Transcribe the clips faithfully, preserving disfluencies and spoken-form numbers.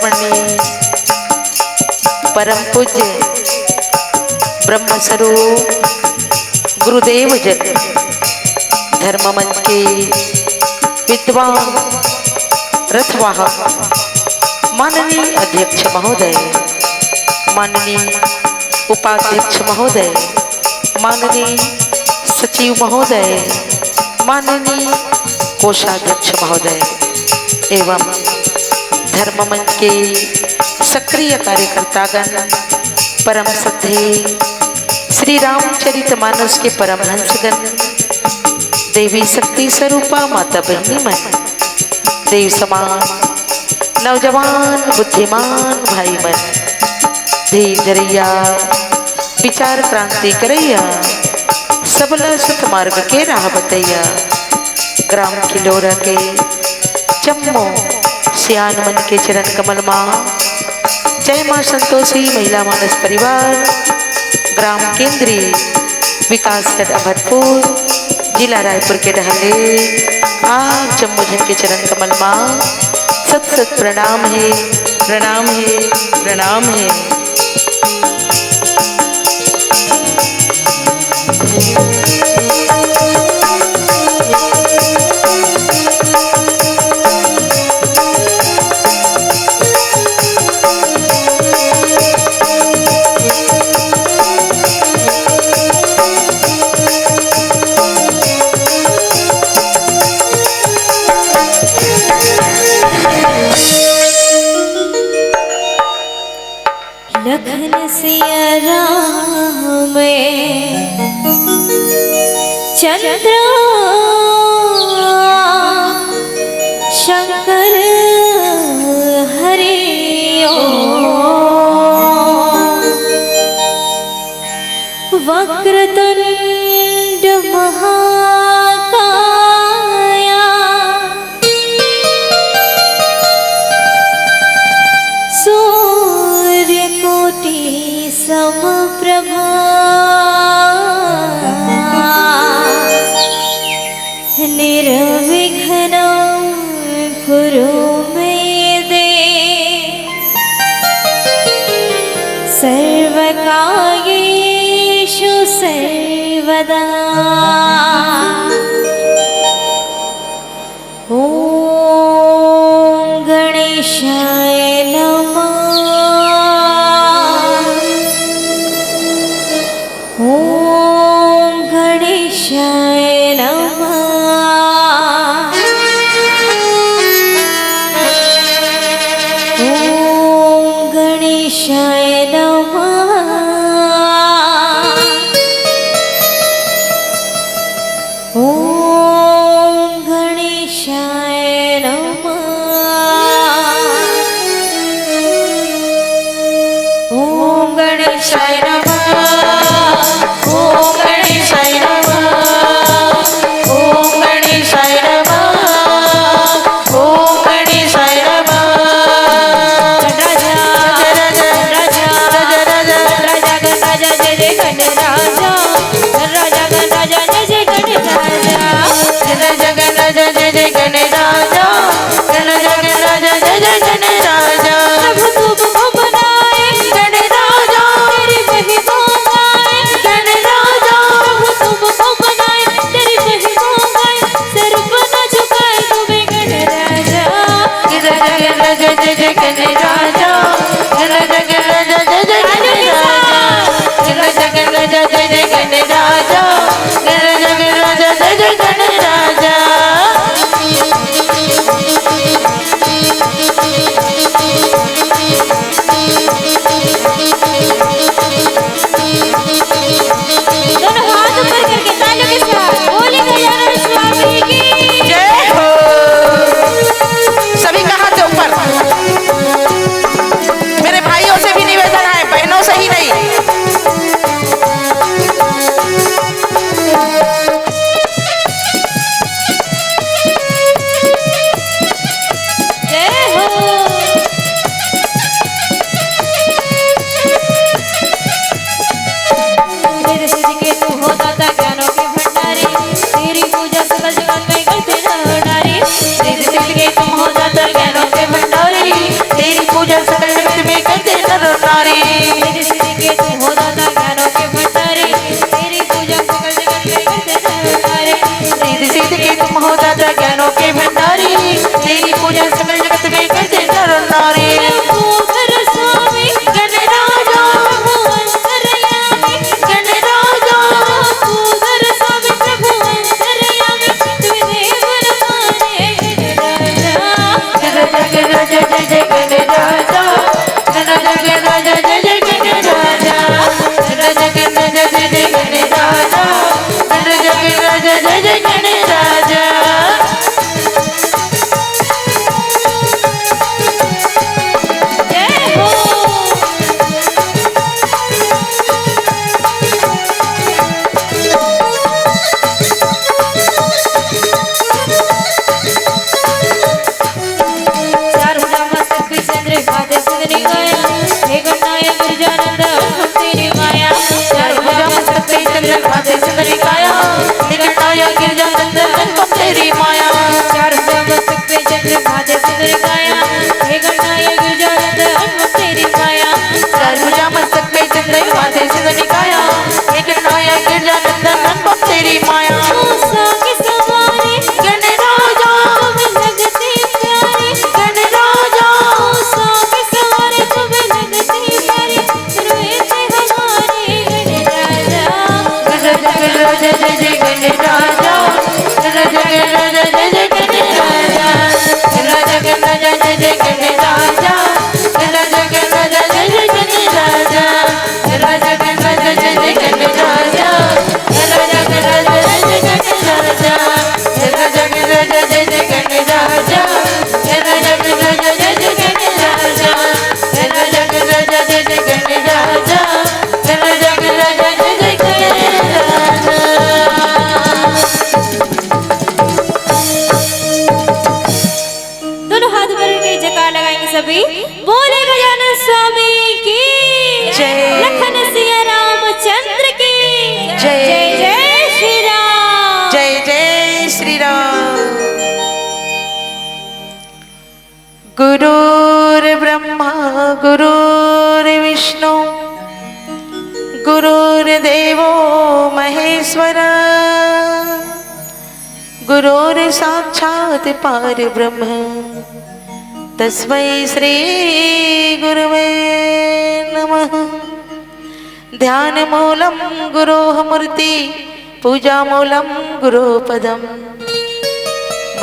माननीय परम पूज्य ब्रह्म स्वरूप गुरुदेव जन, धर्म मंच के विद्वान रथवाहक माननीय अध्यक्ष महोदय, माननीय उपाध्यक्ष महोदय, माननीय सचिव महोदय, माननीय कोषाध्यक्ष महोदय एवं धर्म मंच के सक्रिय कार्यकर्तागण, परम श्रद्धेय श्री रामचरित मानस के परमहंसगण, देवी शक्ति स्वरूपा माता बहिनी मन, देव समान नौजवान बुद्धिमान भाई मन, धीर धरैया, विचार क्रांति करैया, सबला सतमार्ग के राह बतैया, ग्राम किलोरा के जम्मो सियान मन के चरण कमल मा, जय माँ संतोषी महिला मानस परिवार, ग्राम केंद्री, विकासखंड अभदपुर, जिला रायपुर के डहर ले आप जम्मो झन के चरण कमल मा सत सत प्रणाम हे, प्रणाम हे, प्रणाम हे। लखन सिया राम चंद्र शंकर हरि ओम। वक्रतुंड महाकाया सूर्यकोटि समप्रभा। निर्विघ्नं कुरु मे देव सर्वकार्येषु सर्वदा। ॐ गणेशाय नमः। ॐ गणेशाय नमः। ॐ गणेशाय नमः। ॐ गणेशाय नमः। ॐ गणेशाय नमः। ॐ गणेशाय नमः। ॐ गणेशाय नमः। ॐ गणेशाय नमः। राजा, राजा, राजा, लंबोदर स्वामी गणराजा, प्रभु अंतर्यामी गणराजा, लंबोदर स्वामी प्रभु अंतर्यामी, तुम देव हमारे गणराजा। गणराजा, गणराजा, जय जय गणराजा, गणराजा, गणराजा, जय जय गणराजा, गणराजा, गणराजा, जय जय गणराजा, गणराजा, गणराजा, जय जय गणराजा। जय हो। चार भुजा मस्तक पे चंद्र, माथे सिंदूर काया, हे गणनायक गिरजानंदन हम तेरी माया। चार भुजा मस्तक पे चंद्र, माथे सिंदूर काया, हे गणनायक गिरजानंदन हम तेरी माया। चार भुजा मस्तक पे चंद्र, माथे सिंदूर काया, हे गणनायक गिरजानंदन हम तेरी माया। चार भुजा मस्तक पे चंद्र, माथे सिंदूर काया, हे गणनायक गिरजानंदन हम तेरी माया। ओ संग सवारे गणराजा, तुम लगते प्यारे गणराजा, ओ संग सवारे तुम लगते प्यारे, सर्वेश हमारे गणराजा। गणराजा, गणराजा, जय जय गणराजा, गणराजा, गणराजा, जय जय गणराजा, गणराजा, गणराजा, जय जय गणराजा, गणराजा, गणराजा, जय जय गणराजा। गणराजा गणराजा जय जय गणराजा, गणराजा गणराजा जय जय गणराजा, गणराजा गणराजा जय जय गणराजा, गणराजा गणराजा जय जय गणराजा, गणराजा गणराजा जय जय गणराजा, गणराजा गणराजा जय जय गणराजा। दोनों हाथ ऊपर करके जयकार लगाएंगे सभी। बोले गजानन स्वामी की जय। लखन सिया रामचंद्र की जय। जय जय श्री राम। जय जय श्री राम। गुरुर्ब्रह्मा गुरुर्विष्णु गुरुर्देवो महेश्वर। गुरोर साक्षात पार ब्रह्म तस्मै श्री गुरुवे नमः। ध्यान मूलं गुरोः मूर्ति, पूजा मूलं गुरोः पदम,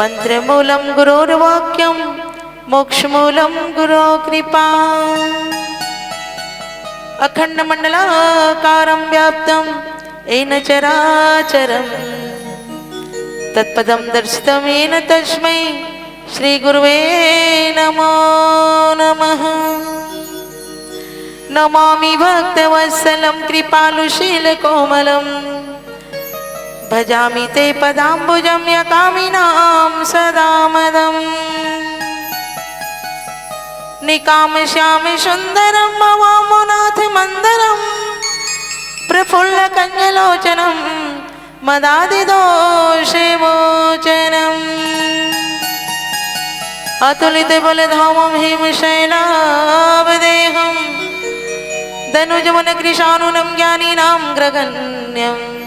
मंत्र मूलं गुरोर्वाक्यम, मोक्ष मूलं गुरोः कृपा। अखंड मंडलाकारं व्याप्तं येन चराचरं तत्पदं दर्शितं येन तस्मै श्री गुरुवे नमो नमः। नमामि भक्तवत्सलं कृपालुशीलकोमलं। भजामि ते पदाम्बुजं यकामिनां सदा मदम्। निकामश्यामि सुन्दरं भवाम्बुनाथमन्दरम्। प्रफुल्लकञ्जलोचनं मदादिदोषविमोचनम्। अतुलितबलधामं भीमशैलावदेहं। दनुजवनकृशानूनं ज्ञानिनामग्रगण्यम्।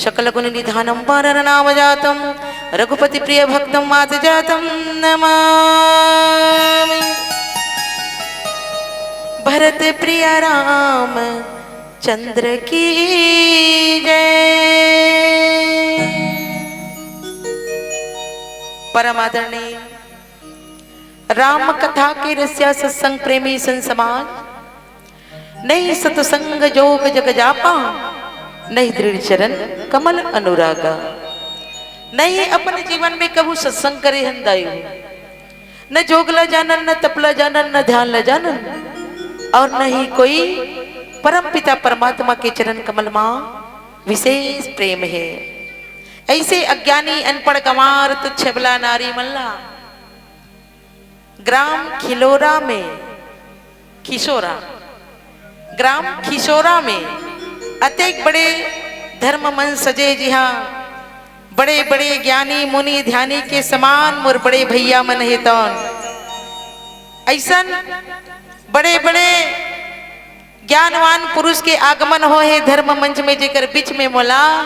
सकलगुणनिधानं वानरनामजातं। रघुपतिप्रियभक्तं वातजातं नमामि। भरतप्रिय राम चंद्र की जय। परम आदरणीय राम कथा के रसिया सत्संग प्रेमी संत समाज, नहीं सतसंग जोग जग जापा, नहीं दृढ़ चरण कमल अनुरागा। नहीं अपन जीवन में कभू सत्संग करे हन दाई हो। न जोग ला जानन, न तप ला जानन, न ध्यान ला जानन, और न ही कोई परम पिता परमात्मा के चरण कमल मा विशेष प्रेम हे। ऐसे अज्ञानी, अनपढ़, गंवार, तुच्छ, अबला नारी मन ला ग्राम खिलोरा में, खिसोरा, ग्राम खिसोरा में अतेक बड़े धर्म मंच सजे, जिहाँ बड़े-बड़े ज्ञानी, मुनि, ध्यानी के समान मोर बड़े भैया मन हे तौन। अइसन बड़े-बड़े ज्ञानवान पुरुष के आगमन होए हे धर्म मंच में, जेकर बीच में मोला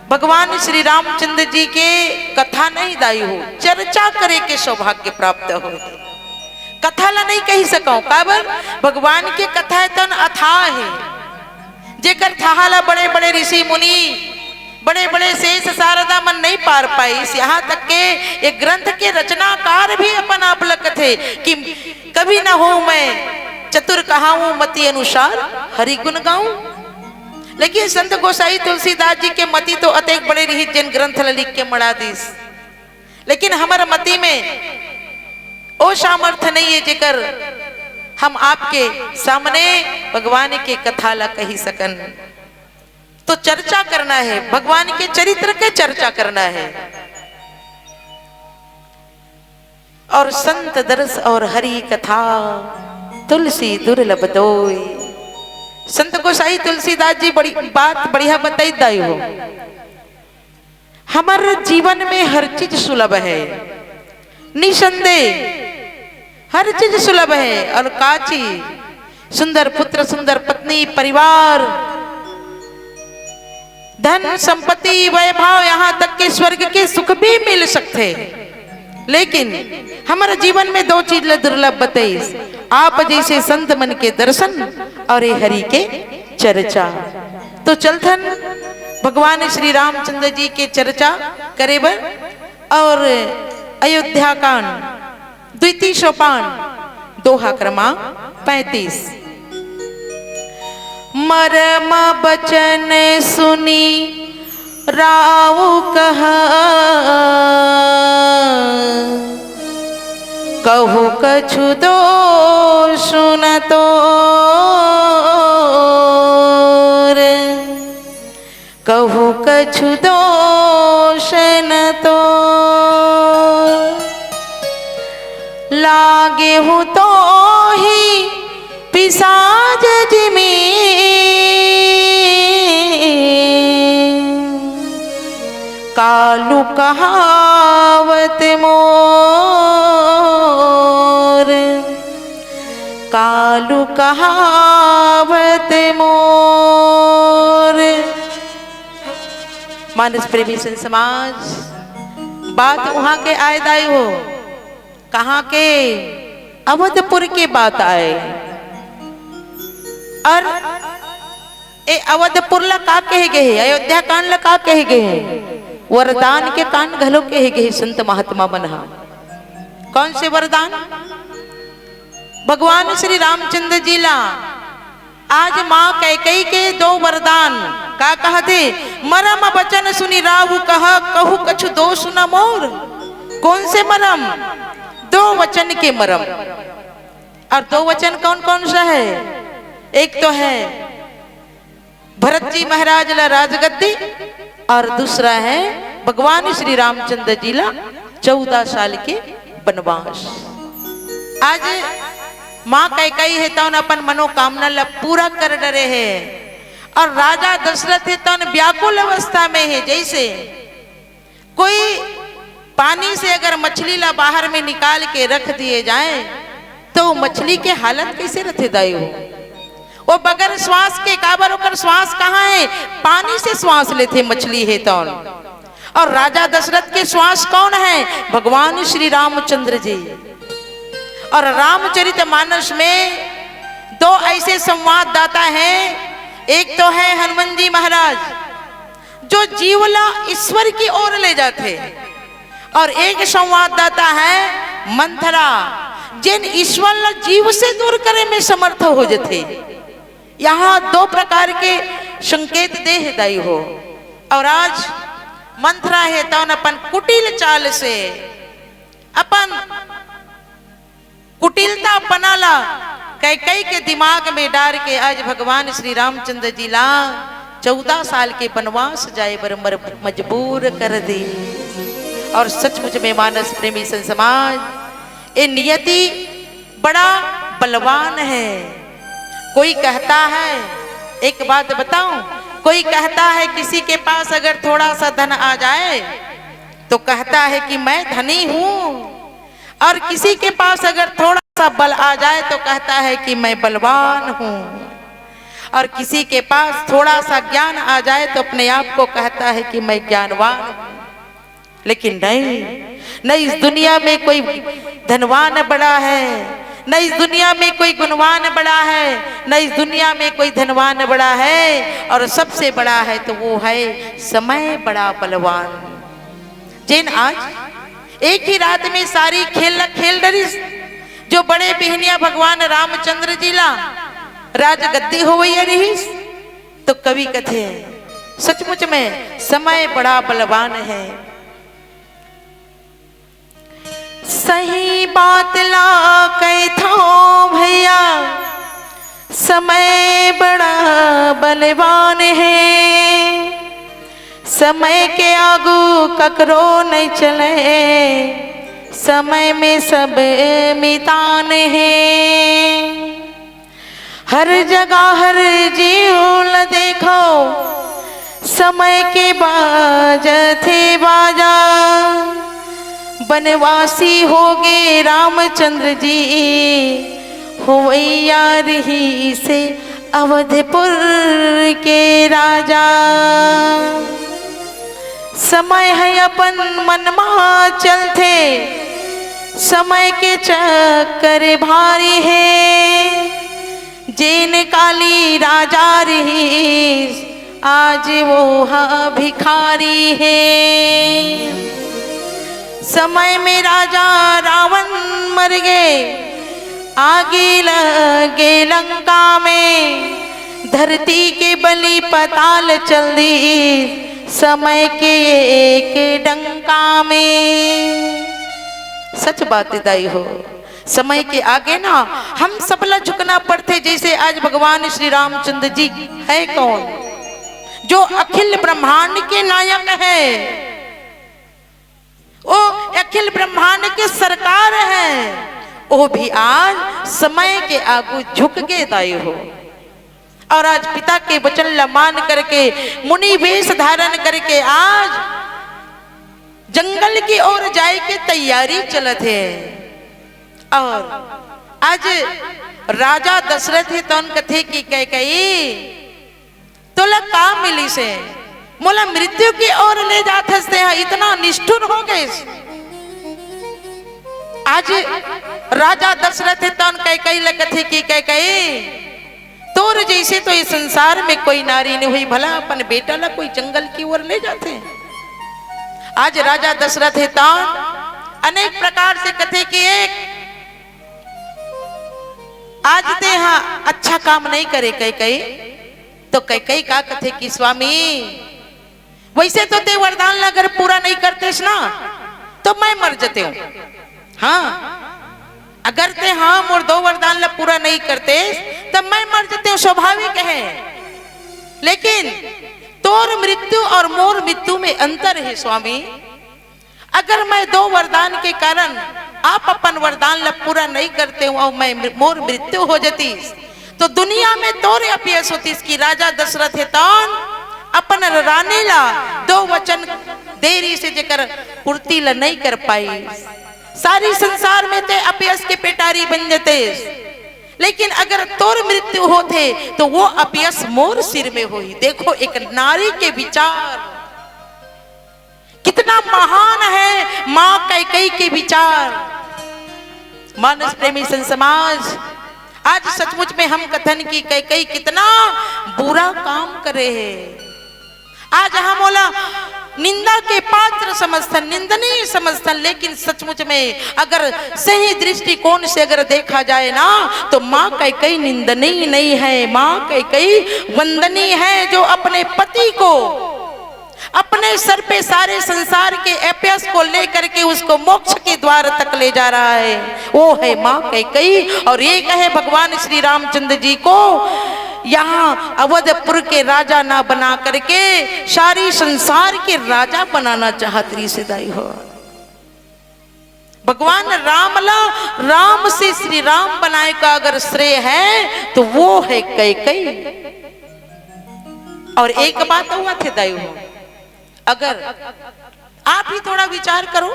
भगवान श्री रामचंद्र जी के कथा नहीं दाई हो, चर्चा करे के सौभाग्य प्राप्त होए हे। नहीं कही सकंव, काबर भगवान के कथा हे तन अथाह हे, जेकर थाह ला बड़े-बड़े ऋषि मुनि, बड़े-बड़े शेष शारदा मन नहीं पार पाइस। यहाँ तक के ये ग्रंथ के रचनाकार भी अपन आप ला कथे कि कवि न होउँ मैं चतुर कहाऊँ मति अनुसार हरि गुण गाऊँ। लेकिन संत गोसाई तुलसीदास जी के मति तो अतेक बड़े रहिस, जेन ग्रंथ ला लिख के मढ़ा दिस। लेकिन हमर मति में ओ सामर्थ्य नहीं हे, जेकर हम आपके सामने भगवान के कथा ला कही सकन। तो चर्चा करना हे, भगवान के चरित्र के चर्चा करना हे। और संत दरस और हरि कथा, तुलसी दुर्लभ दोय। संत गोसाई तुलसीदास जी बड़ी बात बढ़िया बताई दाई हो। हमर जीवन में हर चीज सुलभ हे, निसंदेह हर चीज सुलभ हे। और का चीज? सुंदर पुत्र, सुंदर पत्नी, परिवार, धन संपत्ति, वैभव, यहाँ तक के स्वर्ग के सुख भी मिल सकथे। लेकिन हमर जीवन में दो चीज ला दुर्लभ बतइस, आप जैसे संत मन के दर्शन और ये हरि के चर्चा। तो चलथन भगवान श्री रामचंद्र जी के चर्चा करे बर। और अयोध्या कांड, द्वितीय सोपान, दोहा क्रमांक पैंतीस। मरम बचन सुनि राउ कहा, कहु कछु दोषु न तोर। कहु कछु दोषु न तोर। लागे हूँ तोहि पिसाज जिमि, कालु कहावत मोर, कालु कहावत मोर। मानस प्रेमी संत समाज, बात उहाँ के आय दाई हो, कहाँ के? अवधपुर के बात आय। और ए अवधपुर ला का कहे गे हे? अयोध्या कांड ला का कहे गे हे? वरदान के कांड घलो कहे गे हे संत महात्मा मन हा। कौन से वरदान? भगवान श्री रामचंद्र जी ला आज माँ कैकेयी के दो वरदान का कहत हे, मरम बचन सुनि राउ कहा, कहु कछु दोषु न मोर। कौन से मरम? दो वचन के मरम। और दो वचन कौन कौन सा है? एक तो है भरत जी महाराज ला राजगद्दी, और दूसरा है भगवान श्री रामचंद्र जी ला चौदह साल के बनवास। आज माँ कैकेयी हे तौन अपन मनोकामना ला पूरा कर डरे हे, और राजा दशरथ हे तौन व्याकुल अवस्था में हे। जैसे कोई पानी से अगर मछली ला बाहर में निकाल के रख दिए जाए तो मछली के हालत कैसे रथे दाई हो? वो बगैर श्वास के, काबर ओकर श्वास कहाँ है? पानी से श्वास लेथे मछली हे तौन। और राजा दशरथ के श्वास कौन है? भगवान श्री रामचंद्र जी। और रामचरित मानस में दो ऐसे संवाददाता हैं, एक तो है हनुमान जी महाराज जो जीव ला ईश्वर की ओर ले जाथे, और एक संवाददाता है मंथरा, जेन ईश्वर ला जीव से दूर करे में समर्थ हो जथे। यहाँ दो प्रकार के संकेत दे हे दाई हो। और आज मंथरा हे तौन अपन कुटिल चाल से, अपन कुटिलता पना ला कैकेयी के दिमाग में डार के आज भगवान श्री रामचंद्र जी ला चौदह साल के बनवास जाए बर मर-, मजबूर कर दे। और सचमुच में मानस प्रेमी संत समाज, ये नियति बड़ा बलवान है। कोई कहता है, एक बात बताऊं, कोई कहता है किसी के पास अगर थोड़ा सा धन आ जाए तो कहता है कि मैं धनी हूँ, और किसी के पास अगर थोड़ा सा बल आ जाए तो कहता है कि मैं बलवान हूँ, और किसी के पास थोड़ा सा ज्ञान आ जाए तो अपने आप को कहता है कि मैं ज्ञानवान हूँ। लेकिन नहीं, नहीं, इस दुनिया में कोई धनवान बड़ा है, न इस दुनिया में कोई गुणवान बड़ा है, न इस दुनिया में कोई धनवान बड़ा है, और सबसे बड़ा है तो वो है समय बड़ा बलवान। जेन आज एक ही रात में सारी खेल खेल डरिस, जो बड़े बिहनिया भगवान रामचंद्र जी ला राजगद्दी होवैया रहिस, तो कवि कथे, सचमुच में समय बड़ा बलवान है। सही बात ला कहथो भैया, समय बड़ा बलवान है। समय के आगू ककरो नहीं चले, समय में सब मितान है। हर जगह हर जीव ल देखो, समय के बाजथे बाजा। बनवासी होगे रामचंद्र जी, होवैया रहिसे अवधपुर के राजा। समय है अपन मन मा चलथे, समय के चक्कर भारी है। जेन काली राजा रहिस, आज वो हा भिखारी है। समय में राजा रावण मर गए, आगी लगे लंका में, धरती के बलि पताल चल दी समय के एक डंका में। सच बात दाई हो, समय के आगे ना हम सबला झुकना पड़थे। जैसे आज भगवान श्री रामचंद्र जी है कौन, जो अखिल ब्रह्मांड के नायक है, वो अखिल ब्रह्मांड के सरकार है, वो भी आज समय के आगू झुक के दाई हो। और आज पिता के वचन ला मान करके, मुनि वेश धारण करके आज जंगल की ओर जाए के तैयारी चलत है। और आज राजा दशरथ हे तौन कथे कि कैकई, तोला का मिलिस हे? मोला मृत्यु की ओर ले जात हस ते हा, इतना निष्ठुर हो गइस। आज राजा दशरथ हे तौन कैकई ल कथे कि कैकई, तोर जैसे तो ये संसार में कोई नारी नहीं हुई, भला अपन बेटा ला कोई जंगल की ओर ले जाथे। आज राजा दशरथ हे तौन अनेक प्रकार से कथे कि एक आज ते हा अच्छा काम नहीं करे कैकई, तो कैकई का कथे कि स्वामी, वैसे तो ते वरदान ला अगर पूरा नहीं करतेस ना, तो मैं मर जतेंव। हाँ, अगर ते हा मोर दो वरदान ला पूरा नहीं करतेस, तब मैं मर जतेंव, स्वाभाविक है। लेकिन तोर मृत्यु और मोर मृत्यु में अंतर है स्वामी। अगर मैं दो वरदान के कारण आप अपन वरदान ला पूरा नहीं करतेव और मैं मृ-, मोर मृत्यु हो जतिस, तो दुनिया में तोर अपयस होतिस कि राजा दशरथ हे तौन अपन रानी ला दो वचन दे रहिस हे, जेकर पूर्ति ला नहीं कर पाइस। सारी संसार में ते अपयस के पेटारी बन जतेस, लेकिन अगर तोर मृत्यु होथे तो वो अपयस मोर सिर में होही। देखो, एक नारी के विचार, कितना महान है माँ कैकई के विचार। मानस प्रेमी संत समाज, आज सचमुच में हम कथन कि कैकई कितना बुरा काम करे हे। आज हम ओला निंदा के पात्र समझथन, निंदनीय समझथन, लेकिन सचमुच में अगर सही दृष्टिकोण से अगर देखा जाए ना, तो माँ कैकई निंदनीय नहीं है, माँ कैकई वंदनीय है, जो अपने पति को अपने सर पे सारे संसार के अपयस को लेकर के उसको मोक्ष के द्वार तक ले जा रहा है, वो है माँ कैकई। और ये कहे भगवान श्री रामचंद्र जी को, यहाँ अवधपुर के राजा ना बना करके सारी संसार के राजा बनाना चाहत रहिस हे दाई हो। भगवान राम ला राम से श्री राम बनाए का अगर श्रेय है, तो वो है कैकई। और एक बात हुआ थे दाई हो, अगर आप ही थोड़ा विचार करो,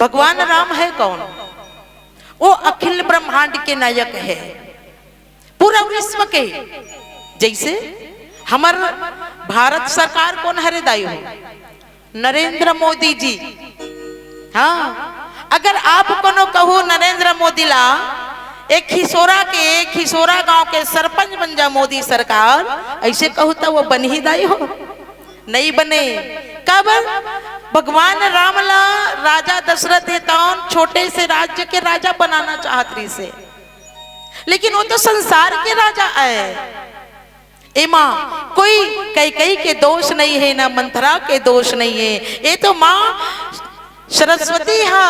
भगवान राम है कौन? वो अखिल ब्रह्मांड के नायक है, पूरा विश्व के। जैसे हमर भारत सरकार कोन हरे दाई हो? नरेंद्र मोदी जी। हाँ, अगर आप कोनो कहू नरेंद्र मोदी ला, एक खिसोरा के, खिसोरा गांव के सरपंच बन जा मोदी सरकार, ऐसे कहू त वो बनही दाई हो? नहीं बने। काबर? भगवान राम ला राजा दशरथ हे तौन छोटे से राज्य के राजा बनाना चाहत रहिसे, लेकिन वो तो संसार के राजा आए। एमा कोई कैकई के दोष नहीं है, ना मंथरा के दोष नहीं है। ये तो माँ सरस्वती हा,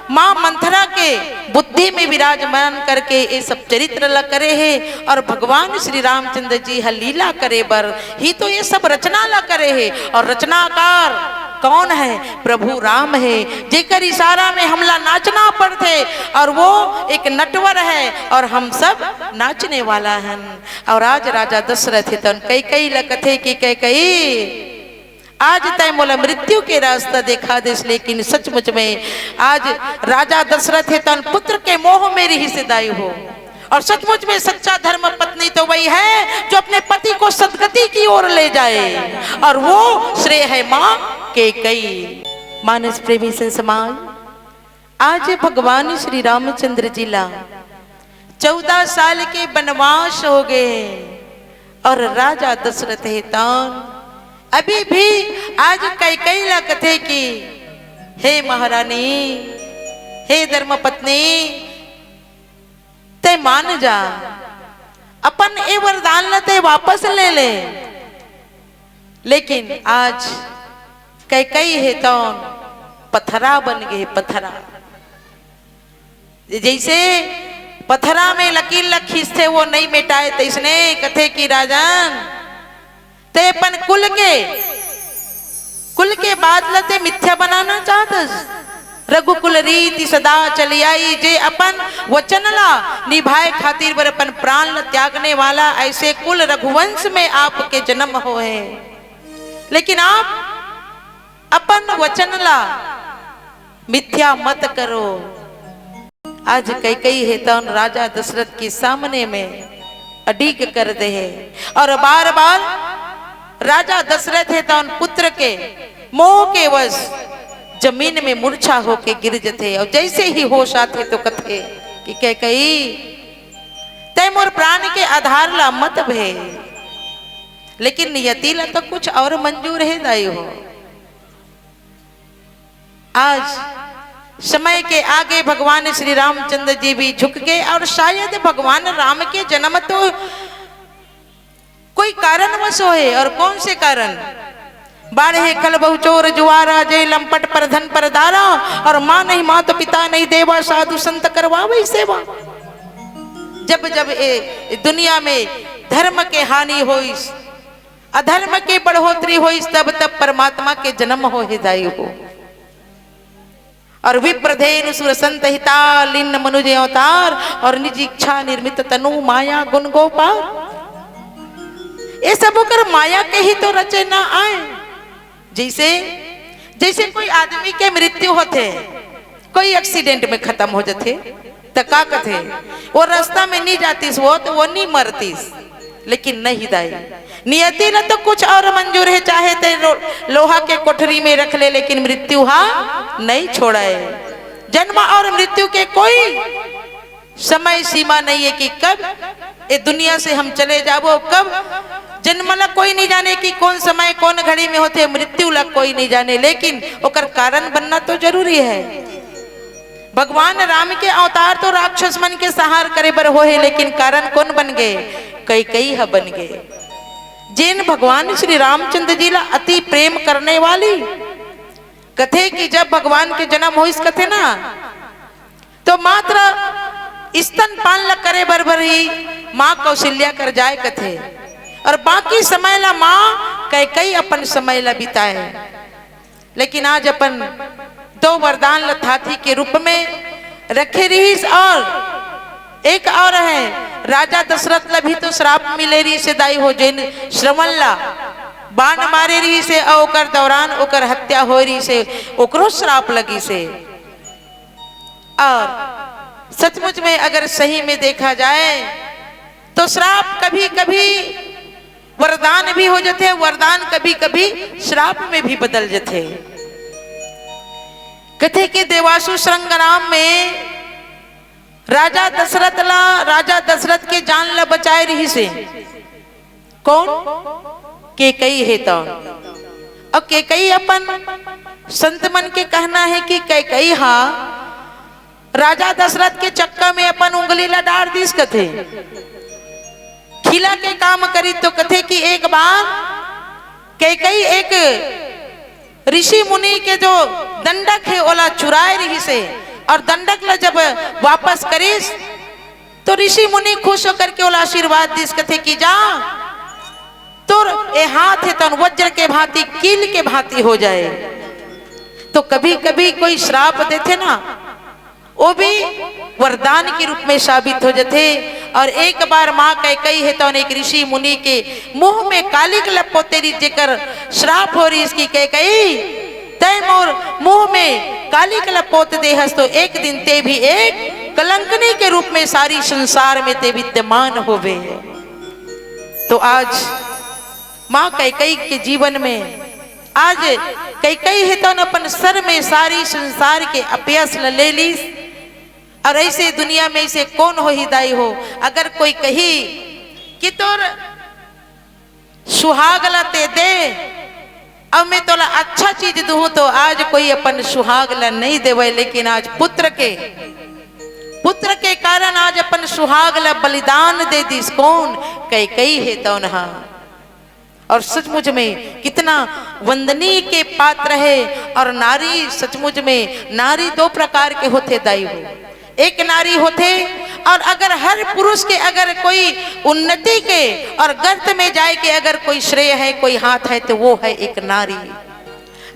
माँ मंथरा के बुद्धि में विराजमान करके ये सब चरित्र ला करे है। और भगवान श्री रामचंद्र जी हा लीला करे बर ही तो ये सब रचना ला करे है। और रचनाकार कौन है? प्रभु राम है, जेकर इशारा में हमला नाचना पड़थे। और वो एक नटवर है और हम सब नाचने वाला हन। और आज राजा दशरथ हे तौन कैकई ला कथे कि कैकई, आज तैं मोला मृत्यु के रास्ता देखा देस, लेकिन सचमुच में आज राजा दशरथ हे तौन पुत्र के मोह में रहिसे दाई हो। और सचमुच में सच्चा धर्म पत्नी तो वही है जो अपने पति को सदगति की ओर ले जाए, और वो श्रेय है माँ कैकई। मानस प्रेमी संत समाज, आज भगवान श्री रामचंद्र जी ला चौदह साल के वनवास हो गए और राजा दशरथ हे तौन अभी भी आज कैकई ला कथे कि हे महारानी, हे धर्म पत्नी, तैं मान जा, अपन ए वरदान ला तैं वापस ले ले। लेकिन आज कैकई हे तौन पथरा बन गए, पथरा। जैसे पथरा में लकीर ला खींचथे, वो नहीं मिटाए, तैसने कथे कि राजन, तैं अपन कुल के, कुल के बात ला तैं मिथ्या बनाना चाहतस। रघुकुल रीति सदा चली आई, जे अपन वचन ला निभाए खातिर बर अपन प्राण ला त्यागने वाला, ऐसे कुल रघुवंश में आपके जन्म होए। लेकिन आप अपन वचन ला मिथ्या मत करो। आज कैकई हे तौन राजा दशरथ के सामने में अडिग कर दे हे और बार बार राजा दशरथ हे तौन पुत्र के मोह के वश जमीन में मूर्छा होके गिर जथे। और जैसे ही होश आथे तो कथे कि कैकई, तैं मोर प्राण के आधार ला मत भे, लेकिन नियति ला तो कुछ और मंजूर हे दाई हो। आज समय के आगे भगवान श्री रामचंद्र जी भी झुक गए और शायद भगवान राम के जन्म तो कोई कारणवश होए। और कौन से कारण? बाढ़े खल बहु चोर जुआरा, जे लंपट पर धन पर दारा, और मानहि मात पिता नहीं देवा, साधु संत करवावइ सेवा। जब जब ए दुनिया में धर्म के हानि होइस, अधर्म के बढ़ोतरी होइस, तब तब परमात्मा के जन्म होहे दाई हो। और विप्रधेनु सुर संत हिता, लीन मनुज अवतार, और निज इच्छा निर्मित तनु माया गुण गो पार। ये सब ओकर माया के ही तो रचे ना आए। जैसे, जैसे कोई आदमी के मृत्यु होथे, कोई एक्सीडेंट में खत्म हो जथे, त का कथे? वो रास्ता में नहीं जातीस, वो तो वो नहीं मरतीस। लेकिन नहीं दाई, नियति ला तो कुछ और मंजूर हे, चाहे ते लो-, लोहा के कोठरी में रख ले, लेकिन मृत्यु हा नहीं छोड़ाए। जन्म और मृत्यु के कोई समय सीमा नहीं है कि कब ए दुनिया से हम चले जाबो, कब जन्म ला कोई नहीं जाने कि कौन समय, कौन घड़ी में होथे, मृत्यु ला कोई नहीं जाने, लेकिन ओकर कारण बनना तो जरूरी है। भगवान राम के अवतार तो राक्षस मन के संहार करे बर होहे, लेकिन कारण कौन बन गए? कैकई ह बन गए। जेन भगवान श्री रामचंद्र जी ला अति प्रेम करने वाली, कथे कि जब भगवान के जन्म होइस कथे ना, तो मात्र स्तनपान ला करे बर भर ही माँ कौशल्या कर जाए कथे, और बाकी समय ला माँ कैकई अपन समय ला बिताए। लेकिन आज अपन दो वरदान ला थाथी के रूप में रखे रहिस, और एक और है, राजा दशरथ ला भी तो श्राप मिले रहिस हे दाई हो, जेन श्रवण ला बाण मारे रहिस हे, और ओकर दौरान ओकर हत्या होए रहिस हे, ओकरो श्राप लगिस हे। और सचमुच में अगर सही में देखा जाए तो श्राप कभी-कभी वरदान भी हो जथे, वरदान कभी-कभी श्राप में भी बदल जथे। कथे कि देवासुर संग्राम में राजा दशरथ ला, राजा दशरथ के जान ला बचाए रहिस हे। कौन? कैकई हे तो। अउ कैकई अपन संत मन के कहना हे कि कैकई हा राजा दशरथ के चक्का में अपन उंगली ला डार दिस कथे। खिला के काम करी तो कथे कि एक बार कैकई एक ऋषि मुनि के जो दंडक हे ओला चुराए रहिस हे, अउ दंडक ला जब वापस करिस तो ऋषि मुनि खुश होकर के ओला आशीर्वाद दिस कथे कि जा तोर ए हाथ हे तन वज्र के भांति, कील के भांति हो जाए। तो कभी कभी कोई श्राप देथे ना, वो भी वरदान के रूप में साबित हो जाथे। अउ एक बार माँ कैकई हे तौन एक ऋषि मुनि के मुंह में कालिक ल पोते रहिस, जेकर श्राप हो रहिस कि कैकई तय मोर मुंह में कालिक ल पोत देहस तो एक दिन ते भी एक कलंकनी के रूप में सारी संसार में ते विद्यमान होवे। तो आज माँ कैकई के जीवन में आज कैकई हे तौन अपन सर में सारी संसार के अपयस ल ले लिस। अउ ऐसे दुनिया में ऐसे कौन होही दाई हो, अगर कोई कही कि तोर सुहाग ला ते दे अउ मैं तोला अच्छा चीज दूहूं, तो आज कोई अपन सुहाग ला नहीं देवे, लेकिन आज पुत्र के पुत्र के कारण आज अपन सुहाग ला बलिदान दे दिस। कौन? कैकई हे तौन हा। अउ सचमुच में कितना वंदनीय के पात्र हे। अउ नारी सचमुच में नारी दो प्रकार के होथे दाई हो। एक नारी होथे अउ अगर हर पुरुष के अगर कोई उन्नति के अउ गर्त में जाए के अगर कोई श्रेय हे, कोई हाथ हे, तो वो हे एक नारी।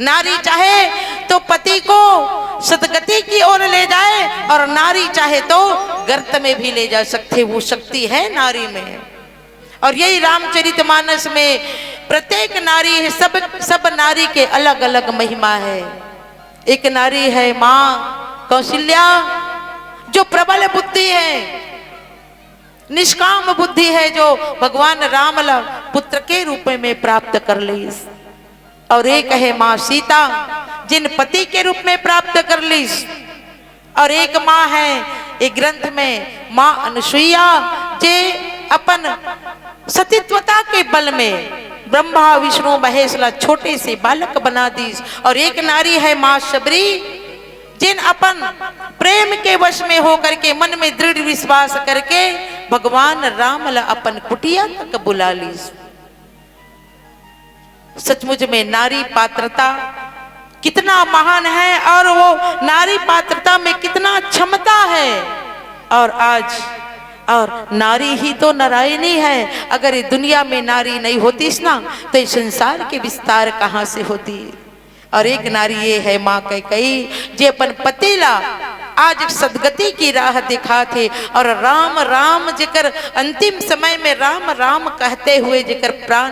नारी चाहे तो पति को सदगति की ओर ले जाए अउ नारी चाहे तो गर्त में भी ले जा सकथे, वो शक्ति हे नारी में। अउ यही रामचरितमानस में प्रत्येक नारी हे, सब सब नारी के अलग अलग महिमा हे। एक नारी हे माँ कौशल्या, जो प्रबल बुद्धि हे, निष्काम बुद्धि हे, जो भगवान राम ला पुत्र के रूप में प्राप्त कर लिस। अउ एक हे माँ सीता, जिन पति के रूप में प्राप्त कर लिस। अउ एक माँ हे ए ग्रंथ में माँ अनसुईया, जे अपन सतीत्वता के बल में ब्रह्मा विष्णु महेश ला छोटे से बालक बना दिस। अउ एक नारी हे माँ शबरी, जिन अपन प्रेम के वश में होकर के मन में दृढ़ विश्वास करके भगवान राम ला अपन कुटिया तक बुला लिस। सचमुच में नारी पात्रता कितना महान हे अउ वो नारी पात्रता में कितना क्षमता हे। अउ आज अउ नारी ही तो नारायणी हे। अगर ए दुनिया में नारी नहीं होतिस ना, तो ए संसार के विस्तार कहाँ से होतिस? अउ एक नारी ये हे माँ कैकई, जे अपन पति ला आज सदगति की राह दिखाथे। अउ राम राम जेकर अंतिम समय में राम राम कहते हुए जेकर प्राण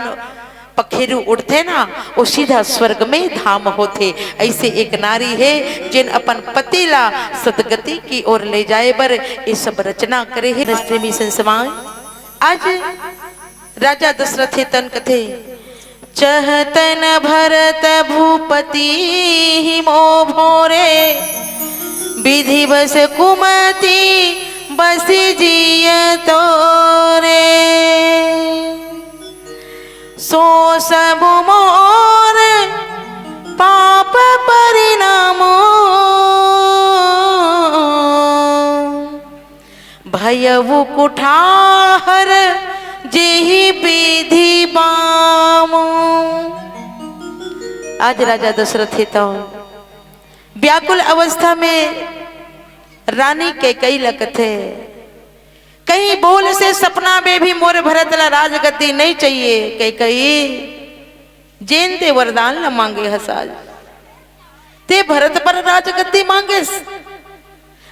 पखेरु उड़थे ना, वो सीधा स्वर्ग में धाम होथे। ऐसे एक नारी हे, जिन अपन पति ला सदगति की ओर ले जाए बर ये सब रचना करे हे। प्रेमी संसमाज, आज राजा दशरथ हे तौन कथे, चहतन भरत भूपति ही मो भोरे, विधिवश कुमति बसि जिय तोरे। सो सब मोर पाप परिणामो, भयउ कुठार जेहि विधि बामो। आज राजा दशरथ हे तौन व्याकुल अवस्था में रानी कैकई ल कथे, कहीं भूल से सपना में भी मोर भरत ला राजगद्दी नहीं चाहिए। कैकई, जेन ते वरदान ला मांगे हस आज, ते भरत बर राजगद्दी मांगेस।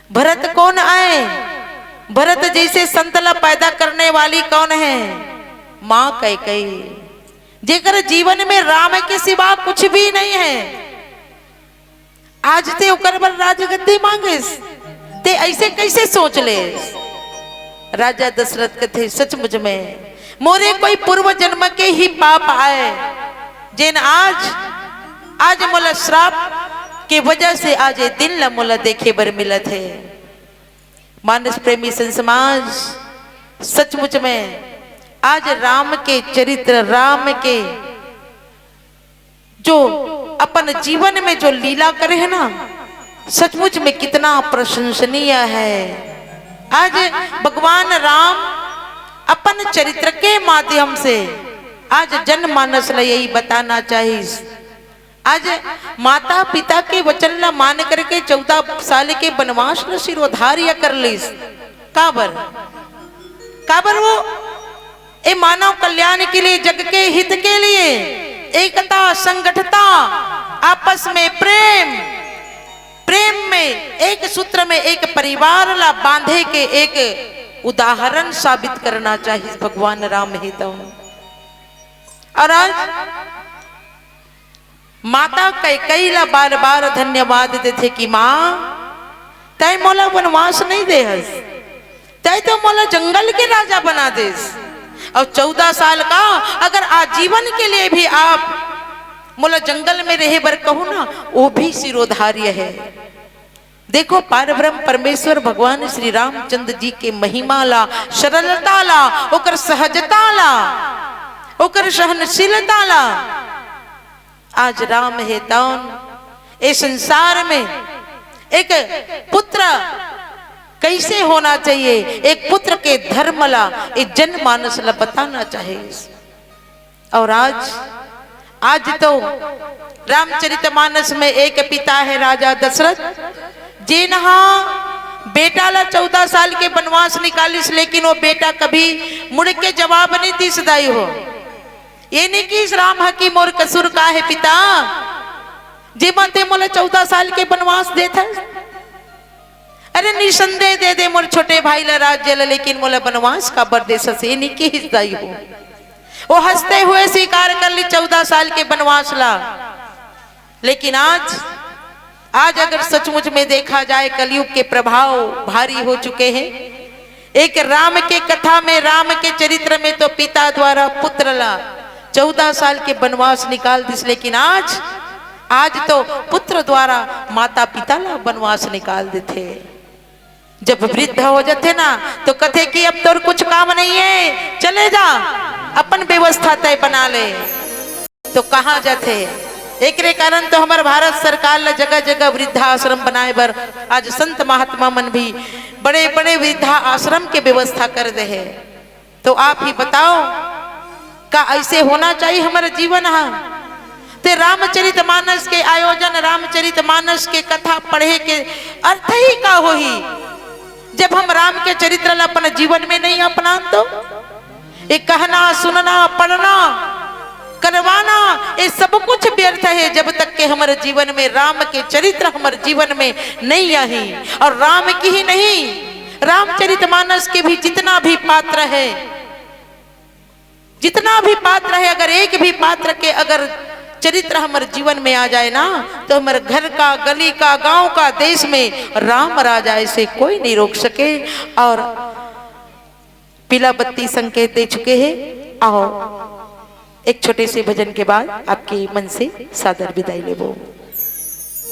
भरत कौन आय? भरत जैसे संत ला पैदा करने वाली कौन हे? माँ कैकई, जेकर जीवन में राम के सिवा कुछ भी नहीं हे। आज ते ओकर बर राजगद्दी मांगेस, ते ऐसे कैसे सोच लेस? राजा दशरथ कथे, सचमुच में मोरे कोई पूर्व जन्म के ही पाप आय, जेन आज, आज मोला श्राप ये वजह से आज ये दिन ला मोला देखे बर मिलत हे। मानस प्रेमी संत समाज, सचमुच में आज राम के चरित्र, राम के जो अपन जीवन में जो लीला करे हे ना, सचमुच में कितना प्रशंसनीय हे। आज भगवान राम अपन चरित्र के माध्यम से आज जनमानस ला यही बताना चाहिस। आज माता पिता के वचन ला मान करके चौदह साल के बनवास ला सिरोधार्य कर लिस। काबर? काबर वो ए मानव कल्याण के लिए, जग के हित के लिए एकता, संगठता, आपस में प्रेम, प्रेम में एक सूत्र में एक परिवार ला बांधे के एक उदाहरण साबित करना चाहिस भगवान राम हे तो। अउ आज माता कैकेयी ला बार बार धन्यवाद देथे कि माँ, तैं मोला बनवास नहीं दे हस, तैं तो मोला जंगल के राजा बना देस। अउ चौदह साल का अगर आजीवन के लिए भी आप मोला जंगल में रहे बर कहू ना, वो भी सिरोधार्य हे। देखो, पारब्रह्म परमेश्वर भगवान श्री रामचंद्र जी के महिमा ला, सरलता ला, ओकर सहजता ला, ओकर सहनशीलता ला। आज राम हे तौन ए संसार में एक पुत्र कैसे होना चाहिए, एक पुत्र के धर्म ला, ए जनमानस ला बताना चाहिए। अउ आज, आज तो रामचरितमानस में एक पिता हे राजा दशरथ, जेन हा बेटा ला चौदह साल के बनवास निकालिस, लेकिन वो बेटा कभी मुड़ के जवाब नहीं दिस दाई हो। ये नहीं किस राम हा कि मोर कसूर का हे पिता, जेमा तैं मोला चौदह साल के बनवास देथस। अरे निसंदेह दे दे मोर छोटे भाई ला राज्य ला, लेकिन मोला बनवास काबर देसस, ये नहीं किस दाई हो। वो हंसते हुए स्वीकार कर ली चौदह साल के बनवास ला। लेकिन आज, आज अगर सचमुच में देखा जाए, कलयुग के प्रभाव भारी हो चुके हैं। एक राम के कथा में, राम के चरित्र में तो पिता द्वारा पुत्र ला चौदह साल के बनवास निकाल दिस, लेकिन आज, आज तो पुत्र द्वारा माता पिता ला बनवास निकाल देथे। जब वृद्ध हो जाथे ना, तो कथे कि अब तोर कुछ काम नहीं है, चले जा, अपन व्यवस्था तय बना ले। तो कहाँ जाथे? एकरे कारण तो हमर भारत सरकार ला जगह जगह वृद्धाश्रम बनाए बर आज संत महात्मा मन भी बड़े बड़े वृद्धा आश्रम के व्यवस्था कर दे हे। तो आप ही बताओ, का ऐसे होना चाहिए हमारा जीवन? हाँ, ते रामचरित मानस के आयोजन, रामचरित मानस के कथा पढ़े के अर्थ ही का होही, जब हम राम के चरित्र ला अपन जीवन में नहीं अपनान तो? ये कहना, सुनना, पढ़ना, करवाना, ये सब कुछ व्यर्थ है, जब तक के हमारे जीवन में राम के चरित्र हमारे जीवन में नहीं आही। और राम की ही नहीं, रामचरितमानस के भी जितना भी पात्र है, जितना भी पात्र है, अगर एक भी पात्र के अगर चरित्र हमारे जीवन में आ जाए ना, तो हमारे घर का, गली का, गांव का, देश में राम राज आए से कोई नहीं रोक सके। और पीला बत्ती संकेत दे चुके हैं। आओ, एक छोटे से भजन के बाद आपके मन से सादर विदाई लेबो।